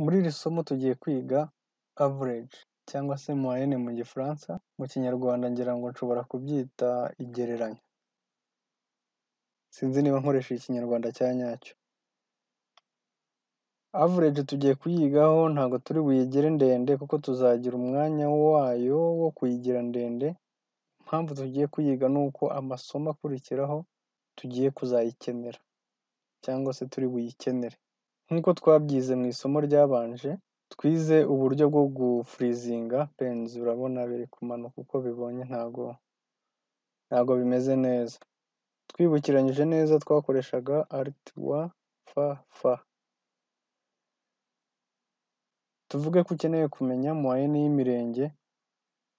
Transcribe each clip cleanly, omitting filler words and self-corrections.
Muri iri somo tugiye kwiga average cyangwa se moyenne mu gifaransa, mu kinyarwanda ngira ngo nshobora kubyita igereranya. Sinzi niba nkoresheje ikinyarwanda cya nyacyo. Average tugiye kuyigaho, ntabwo turi buyigire ndende kuko tuzagira umwanya wayo wo kuyigira ndende. Impamvu tugiye kuyiga ni uko amasomo akurikiraho tugiye kuzayikenera cyangwa se turi buyikenere. Nk'uko twabyize mu isomo ryabanje, twize uburyo bwo gufreezinga panes, urabona biri kumanuka uko bibonye, ntago bimeze neza. Twibukiranyije neza twakoreshaga alt w f f. Tuvuge ko ukeneye kumenya moyenne y'imirenge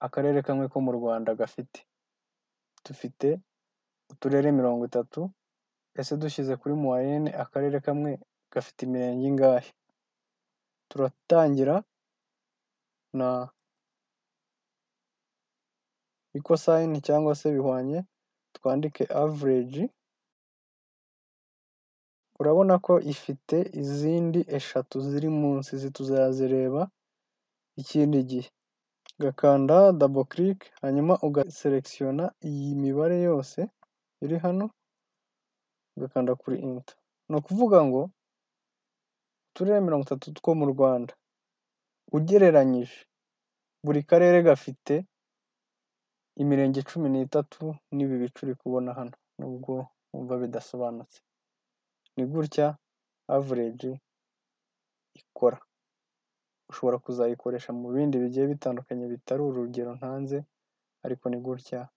akarere kamwe ko mu Rwanda gafite. Dufite uturere 30, ese dushyize kuri moyenne akarere kamwe gafite imirenge ingahe? Turatangira na equal sign cyangwa se bihwanye, twandike average. Urabona ko ifite izindi eshatu ziri munsi, izi tuzazireba ikindi gihe. Ugakanda double click, hanyuma ugaselectiona iyi mibare yose iri hano, ugakanda kuri enter. Ni ukuvuga ngo uturere 30 two mu Rwanda ugereranyije buri karere gafite imirenge 13 n'ibi bice uri kubona hano, nubwo wumva bidasobanutse. Ni gutya average ikora. Ushobora kuzayikoresha mu bindi bigiye bitandukanye bitari urugero ntanze, ariko ni gutya